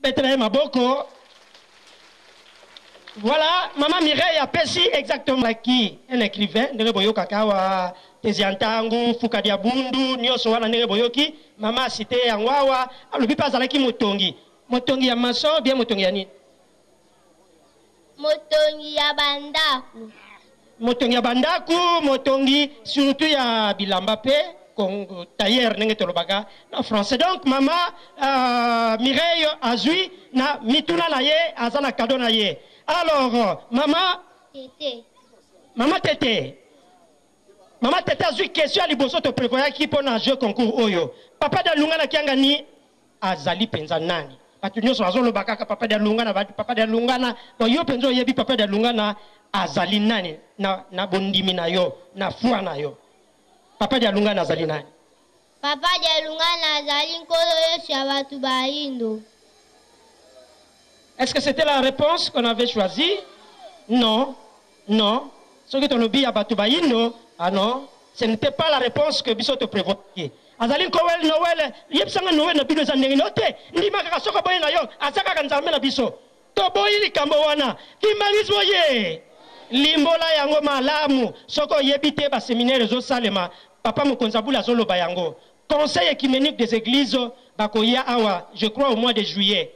Betela ye maboko. Voilà, Maman Mireille apesi exactement qui un écrivain ndenge boyokaka awa tezi ya ntangu fuka dia bundu nyonso wana ndenge boyoki mama asite yango awa alobi mpe azalaki motongi. Motongi ya maçon bien motongi ya nini? Motongi ya bandaku. Motongi ya bandaku, motongi surtout ya bilamba pe Congo tailleur ndenge tolobaka na français. Donc mama Mireille azwi na mituna na ye aza na cadeau na ye. Alors mama Tete. Mama Tete. Mama Tete azwi question ya liboso to prévoyaki mpo na jeu concours oyo. Papa Dialungana Kiangani azali mpenza nani? Bato nyonso bazoloba kaka papa Dialungana, papa Dialungana. Bon, yo mpenza oyebi papa Dialungana azali nani na bondimi na yo, na foi na yo? Papa Dialungana azali nani? Papa Dialungana azali nkolo Yesu ya bato bayindo. Est-ce que c'était la réponse qu'on avait choisie? Non, non. Soki tolobi ya bato bayindo, ah non, ce n'était pas la réponse que biso to prévoyait. Azali Noël, Noël, yebisanga Noël na bino eza ndenge nini? Te, ndima kaka soko boye na yo, aza kaka Nzambe na biso. Toboyi likambo wana. Kimbanguisme ye. Limbola yango malamu. Soko oyebi te ba séminaire ezosalema, papa mokonzi abula azoloba yango. Conseil œcuménique des églises bakoya awa, je crois au mois de juillet.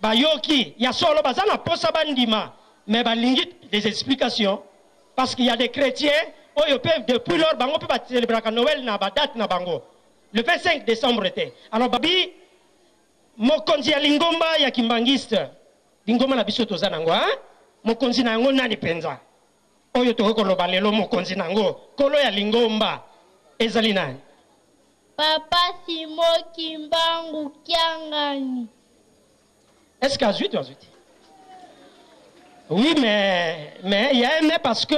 Bayoki ya solo baza na posa bandima, mais balingi des explications parce qu'il y a des chrétiens oyo pe depuis lors bango pe ba célébraka Noël na ba date na bango le 25 décembre te. Alors babi mokonzi ya lingomba ya kimbangiste, lingomba na biso toza nango, hein? Mokonzi na yango nani penza? Oyo tokoki koloba lelo mokonzi na yango, kolo ya lingomba ezali nani? Papa Simon Kimbangu Kiangani. Est-ce qu'azwi to azwi te? Oui, mais il y a un mais parce que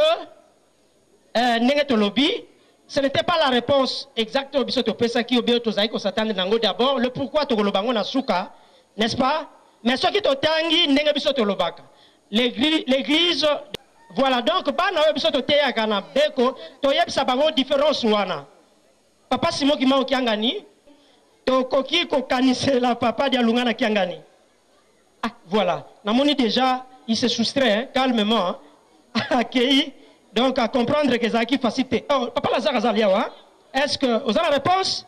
ndenge tolobi, ce n'était pas la réponse exacte oyo biso topesaki oyo tozali kosatande nango d'abord, le pourquoi tokoloba yango na suka, n'est-ce pas? Mais soki totangi ndenge biso tolobaka, l'église, voilà, donc bana oyo biso toteyaka na beko, toyebisa bango différence wana. Papa Simon Kimbangu Kiangani, tokoki kokanisela papa Dialungana Kiangani. Ah, voilà. Namoni déjà, il se soustrait, hein, calmement. Hein. Akei. Donc, à comprendre que ezalaki facile te. Oh, papa Lazare azali awa. Est-ce que oza na réponse?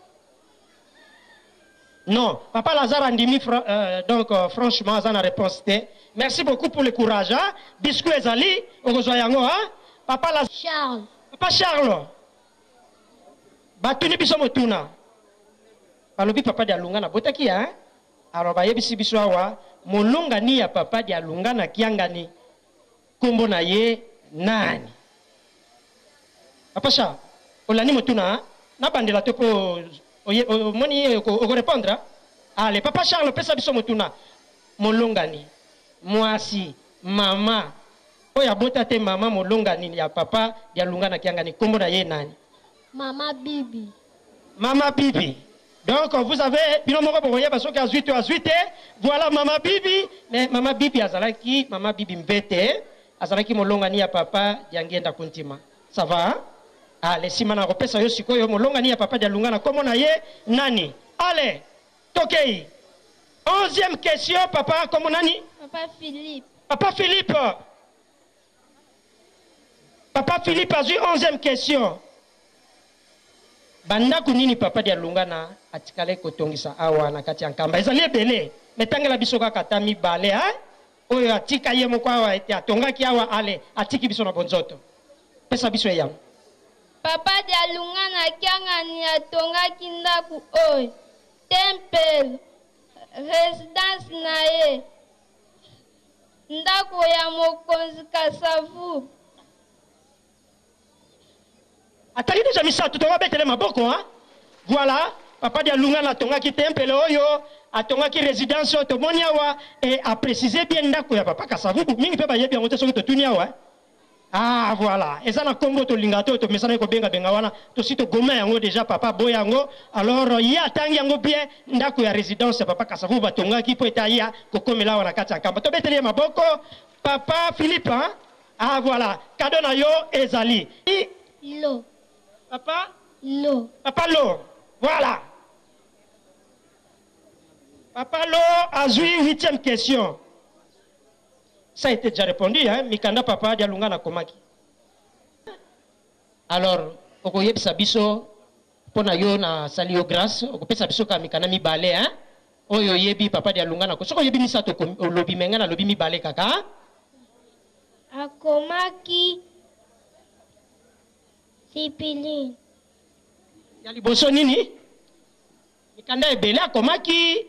Non. Papa Lazare andimi, donc franchement, aza na réponse te. Merci beaucoup pour le courage. Hein? Biscuit ezali, okozwa yango, hein? Papa Lazare. Charles. Papa Charles. Batuni biso motuna. Balobi papa Dialungana botaki, hein? Alors bayebisi biso awa molongani ya papa Dialungana Kiangani kombo na ye nani? Papa Charles, olandi motuna, nabandela to po omoni okorépondre? Allez, papa Charles, pesa biso motuna. Molongani, mwasi, mama, oyo abota te mama molongani ya papa Dialungana Kiangani kombo na ye nani? Mama Bibi. Mama Bibi. Donc vous avez bino moko bokoyeba soki azwi to azwi te. Voilà Mama Bibi. Mais Mama Bibi azalaki, Mama Bibi mbete, azalaki molongani ya papa Diangienda Kuntima. Ça va? Hein? Allez, nsima na kopesa yo sikoyo molongani ya papa Dialungana kombo na ye nani? Allez, tokei. 11e question, papa, kombo nani? Papa Philippe. Papa Philippe. Papa Philippe azwi 11e question. Bandako nini papa Dialungana atikale kotongisa awa na kati ya Nkamba? Ezali ebele, me tangela biso kaka ata mibale, hein? Oyo atika ye moko awa ete atongaki awa, ale atiki biso na bonzoto. Pesa biso eyano. Papa Dialungana Kiangani atongaki ndako oyo, temple, résidence na ye, ndako ya mokonzi Kasavu. Atali deja misato, tokobetele maboko, hein? Voilà, papa Dialungana atongaki temple oyo, atongaki résidence oyo tomoni awa, et a précisé bien ndako ya papa Kasavubu. Mingi mpe bayebi yango te soki totuni awa. Ah voilà, eza na kombo tolinga te, tomesana kobenga benga wana, tosi togoma yango déjà papa boya yango. Alors ye atangi yango bien ndako ya résidence ya papa Kasavubu batongaki po ete aya kokomela awa na kati ya Nkamba. Tobeteli ye maboko, papa Philippe, hein? Ah voilà, cadeau na yo ezali. Lo. Papa? Lo. Papa Lo. Voilà. Papa Lo azwi 8e question. Ça a été déjà répondu, hein? Mikanda papa Dialungana komaki. Alors, okoyebisa biso pona yo na sali yo grâce, okopesa biso ka mikanda mibale, hein? Oyo yebi papa Dialungana ko. Soko yebi misato olobi menga na lobi mibale kaka. Akomaki Sipiline. Ya liboso nini? Mikanda ebele akomaki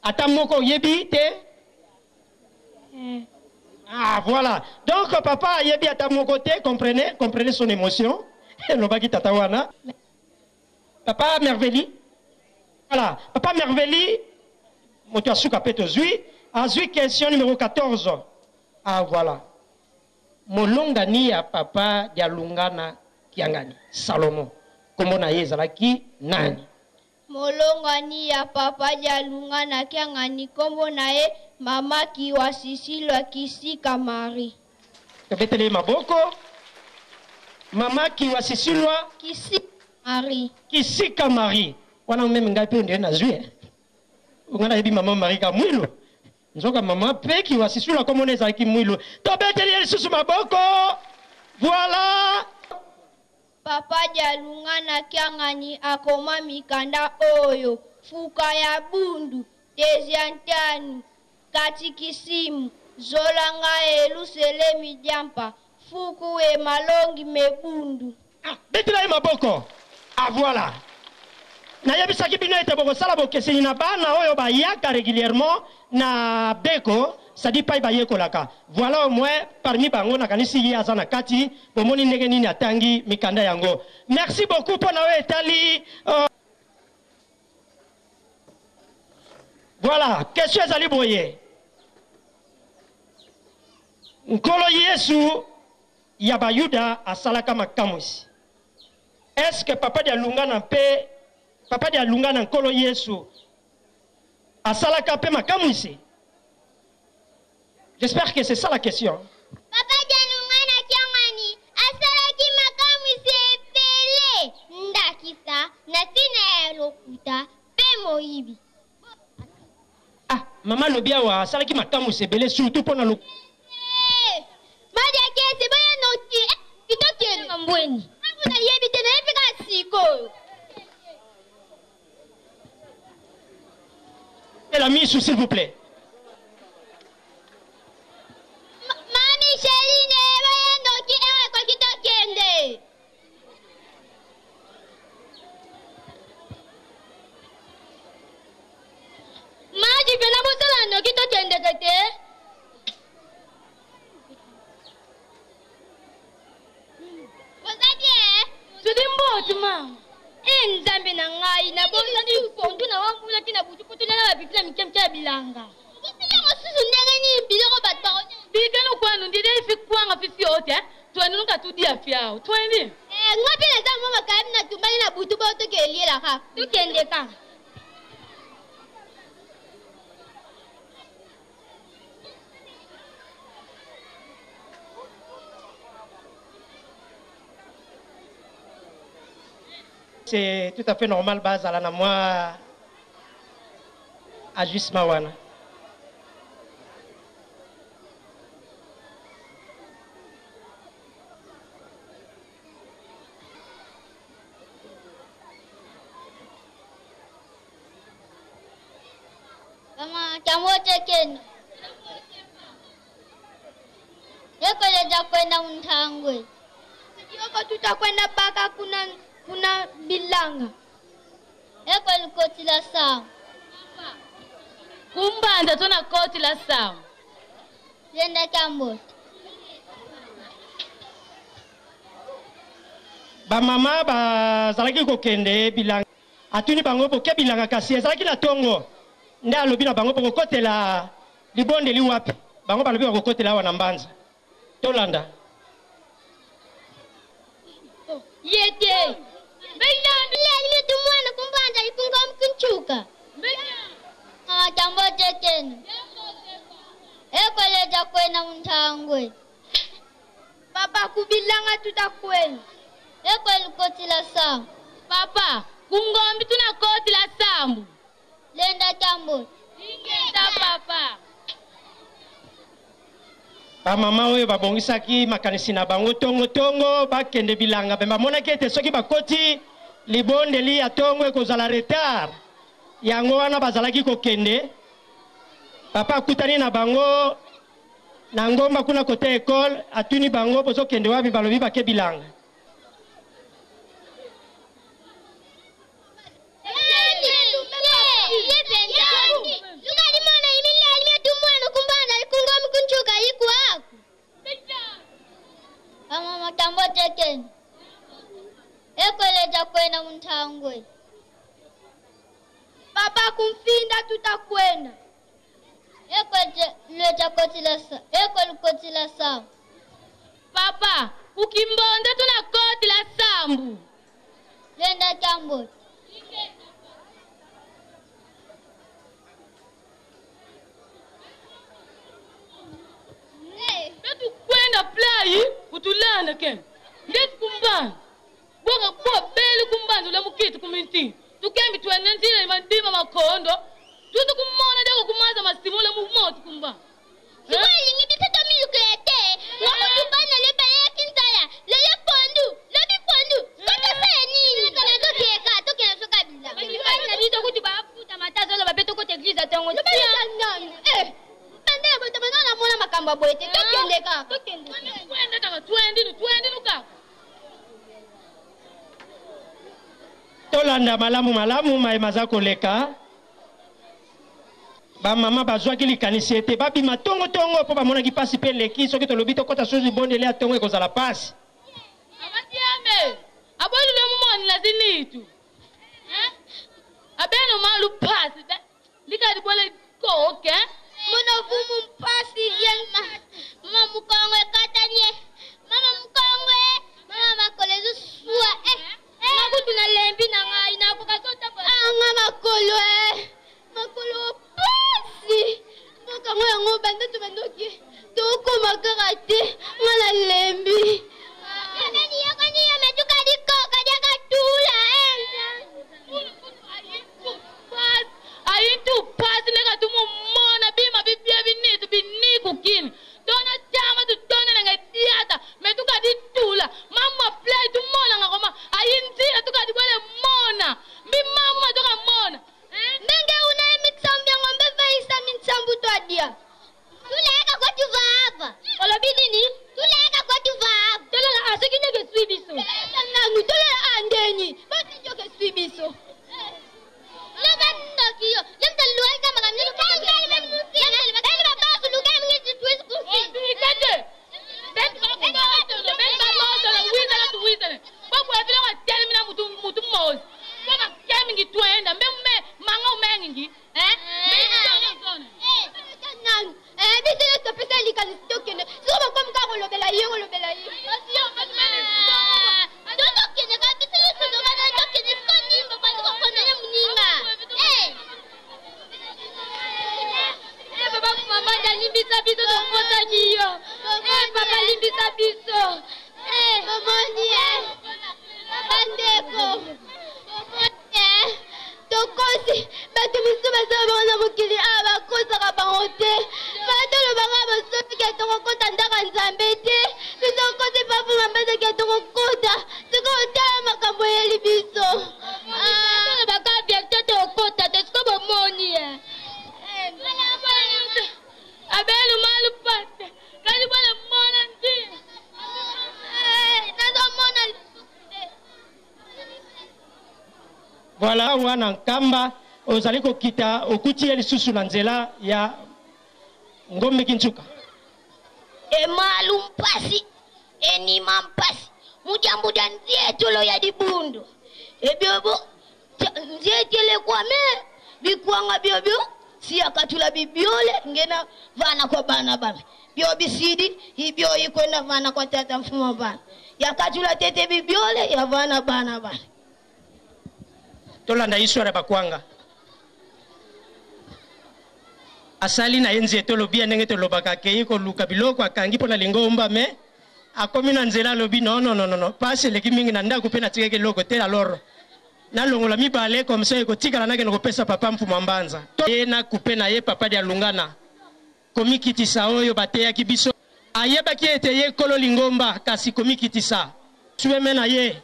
ata moko oyebi te? Ah voilà. Donc papa ayebi ata moko te, comprenez, comprenez son émotion. Elobaki tata wana. Papa Merveli. Voilà, papa Merveli moto asuka pe tozwi, azwi question numéro 14. Ah voilà. Molongani ya papa Dialungana Kiangani, Salomon. Kombo na ye ezalaki nani? Molongani ya papa Dialungana Kiangani kombo na ye mama Kiwasisilwa Kisika Marie. Tobetele maboko. Mama Kiwasisilwa Kisika Marie. Kisika Marie. Wana meme ngai pe ndio nazwi. Ngana yebi mama Marie ka mwilo. Nzoka mama pe Kiwasisilwa kombo na ezalaki mwilo. Tobetele ye lisusu maboko. Voilà. Papa Dialungana Kiangani akoma mikanda oyo fuka ya bundu teziantanu katikisimu zolanga eluselemi diampa fuku e malongi mebundu. Ah, betela ye maboko. Ah voilà. Nayebisaki bino ete bokosala bokeseni na bana oyo bayaka régulièrement na beko, c'est-à-dire pai bayekolaka. Voilà au moins parmi bango nakanisi ye aza na kati, bomoni ndenge nini atangi mikanda yango. Merci beaucoup mpona oyo etali. Voilà, question ezali boye. Nkolo Yesu ya Bayuda asalaka makamwisi. Est-ce que papa Dialungana mpe papa Dialungana Nkolo Yesu asalaka mpe makamwisi? J'espère que c'est ça la question. Papa Dialungana Kiangani asalaki makamwisi ebele, ndakisa na ntina ya lokuta mpe moyibi. Ah, Mama alobi awa asalaki makamwisi ebele surtout mpo na lo. Madi akese boya noki kitokende mbweni. Abu nayebi te nayebi kaka sikoyo. Et la mise, s'il vous plaît. Mami Sheline boya noki ewe koki tokende. Maji pena bosala noki tokendeke te. Boza bien? Tudi mbote mama. E Nzambe na ngai, nabosani pondu na wambulaki na butu kutu na bapipila na mike mike ya bilanga. Bosili mosusu ndenge nini biloko bato bakonya? Bikano kwanu ndide ifi kwanga fifi yote twende nuka tudia fyao twendi. Eh, nga mpe naza mwa makayami na tumbani na butu bao tokeliela kaka. Tokende kaka. C'est tout à fait normal bazala na mwa agissement wana. Mama, tamote kena. Yekoleza kwenda Untangwe. Yoko tutakwenda paka kuna kuna bilanga. Eko likoti la sawa. Kumbanza tuna koti la sawa. Yenda kambote. Bamama bazalaki kokende bilanga, atuni bango boke bilanga kasi ezalaki na tongo nde alobi na bango bokokotela libondeli wapi? Bango balobi bakokotela awa na Mbanza. Tolanda. Yete. Lali tumwana kumbanza ikunga mkunchuka. Mama tambote tena. Ekoleza kwena Untangwe. Papa kubilanga tutakwenda. Eko likoti la sawa. Papa, kungombi tuna koti la sambu. Lenda tambote. Ingeta papa. Bamama oyo babongisaki makanisi na bango tongo-tongo bakende bilanga mpe bamonaki ete soki bakoti libondeli ya tongo ekozala retard. Yango wana bazalaki kokende. Papa akutani na bango na ngomba kuna kote ekole, atuni bango bozokende wapi? Balobi bake bilanga. Mama tambote kena. Ekoleza kwenda Untangwe. Papa kumfinda tutakwenda. Eko leta koti la sawa. Eko likoti la sawa. Papa, ukimbonde tuna koti la sambu. Lenda tambote. Betu kwenda plai utulanda ken. Ndetu kumbana. Boka kwa beli kumbana ule mukiti kuminti. Tukembi twende nzira imandima makondo. Tutu kumona deko kumaza masimule mumoti kumbana. Sikoyo biso tomilukela te. Ngoko tumbana lebele ya kinzala. Lele pondu, lobi pondu. Koto sala nini? Tokeka, tokela soka bilanga. Bana biso kutu bafuta matazo loba pe tokota église atongo. Eh, banda ya bato bana namona makambo ya boye te. Tokende kaka. Tokende. Twende kaka twende twende kaka. Tolanda malamu malamu mayema aza koleka. Bamama bazwaki likanisi ete babima tongo-tongo mpo bamonaki pasi mpe eleki. Soki tolobi tokɔta susu libondeli ya tongo ekozala pasi. Abatiame. Abolu le mumoni na zinitu. Abeno malu pasi. Likadi bole koke. Mona vumu mpasi ye mama mukongwe katanye. Mama mukongwe, mama makolo ezoswa. Eh, Nga kutu nalembi na ngai nakoka sotambola. Anga makolo eh. Makolo pasi. Mboka ngo yango banda to bandoki. Tokoma kaka te. Nga nalembi. Nani yoko ni yametuka dikoka diakatula eh. Pasi. Ayitu pasi leka tumumona. Tolela andeni batijoke swi biso. Biso nyonso topesa likanisi tokende soko bakomi kaka kolobela ye kolobela ye tokende kaka biso nyonso tokana tokende siko nini babandi kokondane moninga. Papa mama limbisa biso tokosaki yo. Papa limbisa biso. Bomoni bandeko, bomoni tokosi bato mosusu basala bango na mokili awa bakosaka bango te. Batolobaka bosoki tokokota ndako Nzambe te, biso kosi papa mambazaki tokokota. Sikoyo tala makambo eyeli biso. Tolobaka bientôt tokokota te, siko bomoni abelu malu pate kali bwana mona ndi nazomona. Voilà, wana Nkamba ozali kokita, okuti ye lisusu na nzela ya Ngombe Kinsuka. Emalu mpasi enima mpasi mujambuja nzietolo ya dibundu ebyobo nzietele kwame bikwanga byobyo siyakatula bibyole ngena vana kwa bana bame byobisidi ibyo ikwenda vana kwa tata mfumo bana yakatula tete bibyole ya vana bana bame. Tolanda histoire ya bakwanga. Asali na ye nzete olobi ya ndenge tolobaka, akei koluka biloko akangi mpo na lingomba, me akomi na nzela alobi non non non non, pasi eleki mingi na ndako mpe natikaki eloko te, alors nalongola mibale comme ça ekotikala nakende kopesa papa Mfuma Mbanza. Ye na coupe na ye papa Dialungana komikitisa oyo bateyaki biso, ayebaki ete ye nkolo lingomba, kasi komikitisa sueme na ye.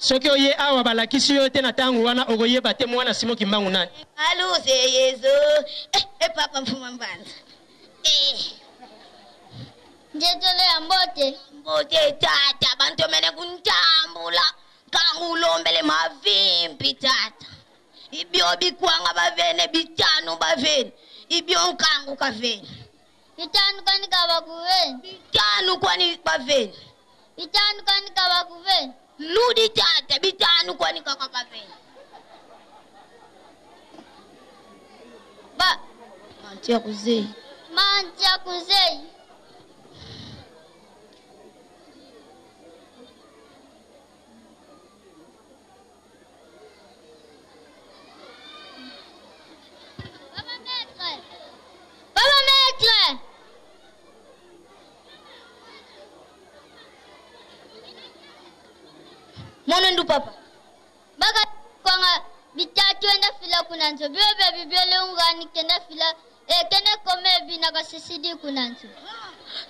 Soki oye awa balakisi yo te na ntango wana, okoyeba te mwana Simon Kimbangu nani. Aluze Yezu papa Mfuma Mbanza. Nzetolo ya mbote. Mbote tata, bantomene kuntambula kangu ulombele mavimpi tata. Ibyo bikwanga bavene bitano bavene. Ibyo nkangu kavene. Bitano kwani kabakuvene. Bitano kwani bavene. Bitano kwani kabakuvene. Ludi tata, bitano kwani kakabavene. Ba mantia kuzei. Mantia kuzei. Papa maître. Papa maître. Mono ndu papa. Baka kwanga bitatu enda fila kunanzo. Bebe bibele ungani kenda fila kende kome bina kasisidi kunanzo.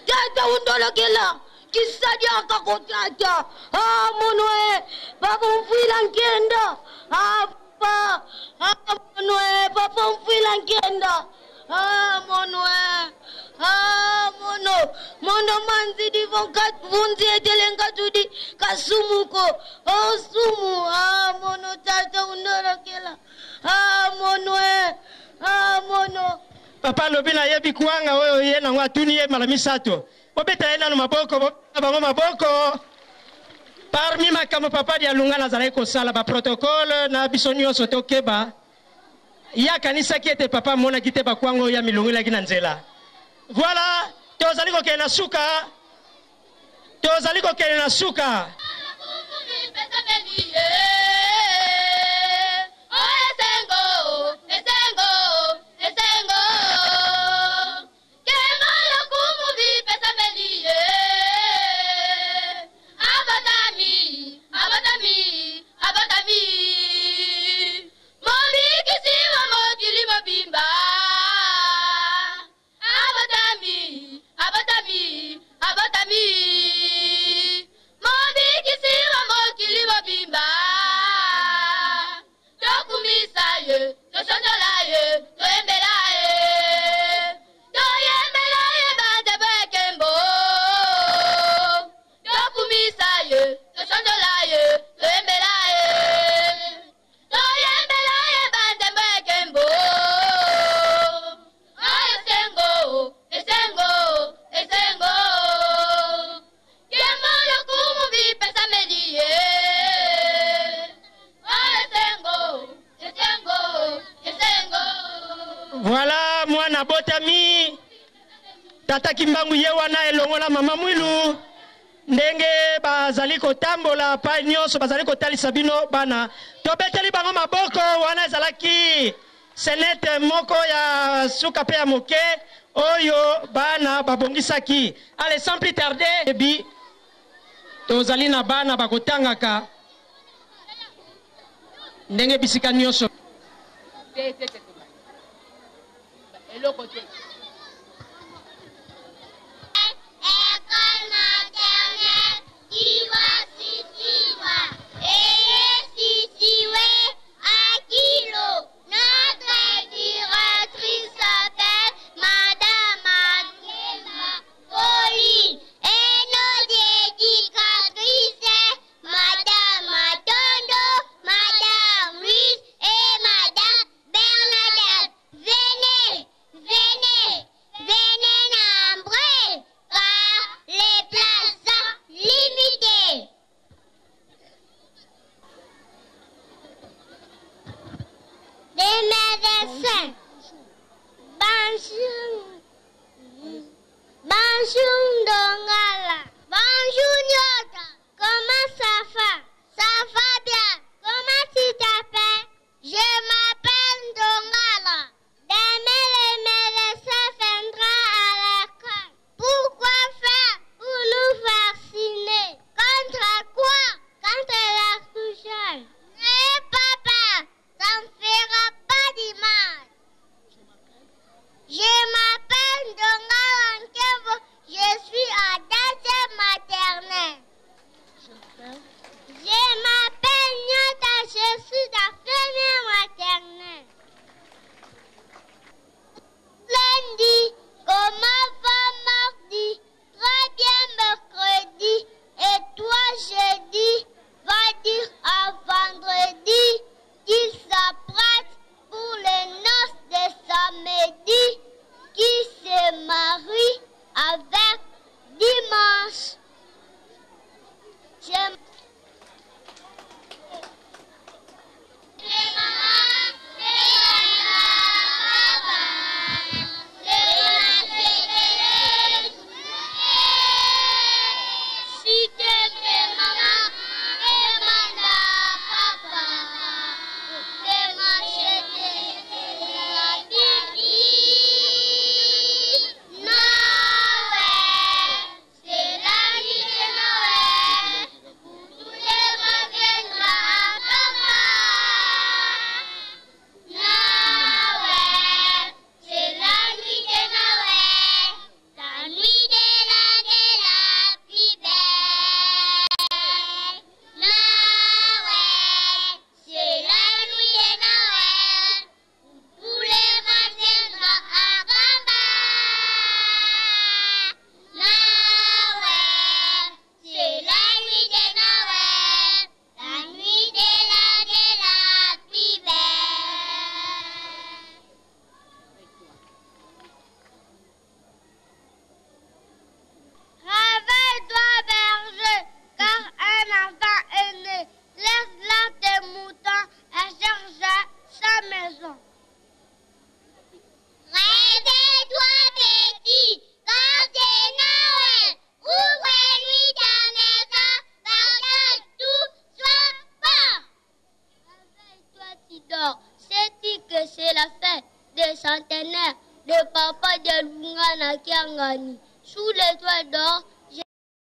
Tata undolokela. Kisadi akako tata. Ah mono papa mfila nkenda. Ah papa. Ah mono papa mfila nkenda. Ah mono Ah mono. Mono manzi di vonkat vunzi etelenga tudi kasumuko. Oh sumu. Ah mono tata undolokela. Ah mono Ah mono. Papa lobi na yebi kwanga oyo ye nango atuni ye mala misato. Bobeta ye nano maboko, bobeta bango maboko. Parmi makambo papa Dialungana nazalaki kosala ba protocole na biso nyonso tokeba. Ye akanisaki ete papa amonaki te bakwango oyo ya milongolaki na nzela. Voilà, tozali kokende na suka. Tozali kokende na suka. Abatami, abatami, abatami. Tata Kimbangu ye wana elongo na mama Mwilu, ndenge bazali kotambola pai nyonso, bazali kotalisa bino bana. Tobeteli bango maboko. Wana ezalaki senete moko ya suka pe ya moke oyo bana babongisaki. Allez, sans plus tarder, ebi tozali na bana bakotangaka ndenge bisika nyonso. Te, te, te, eloko te. École maternelle, Kiwa Sisiwa, et située à Kilo. Notre directrice s'appelle Madame Adema Pauline et nos éducatrices, Madame Atondo, Madame Louise et Madame Bernadette. Venez, venez, venez nombreux, car les places sont limitées. Les médecins. Bonjour. Bonjour Ndongala. Bonjour Nyota. Comment ça va? Ça va bien. Comment tu t'appelles? Je m'appelle Ndongala. Demain, le médecin viendra à l'école. Pourquoi faire? Pour nous vacciner. Contre quoi? Contre la rougeole. Mais papa, ça ne fera pas du mal. Je m'appelle Ndongala Nkembo. Je suis à deuxième maternelle. Je m'appelle Nyota, je suis la première maternelle. Lundi, comment va mardi? Très bien mercredi. Et toi jeudi, va dire à vendredi qu'il s'apprête pour les noces de samedi, qui se marie avec dimanche. Je C'est la nuit de Noël, où tous les rois viendra à papa. Noël, c'est la nuit de Noël, la nuit de l'année la plus belle. Noël, c'est la nuit de Noël, où tous les rois viendra à papa. Noël, c'est la nuit de Noël, la nuit de l'année la plus belle. Réveille-toi, berger, car un enfant est né. Laisse là tes moutons et cherche sa maison. Réveille-toi, petit, car c'est Noël. Ouvre-lui ta maison, parce que tout soit bon. Réveille-toi, tu dors. Sais-tu que c'est la fête des centenaires de papa de Lunga na Kiangani? Sous l'étoile d'or,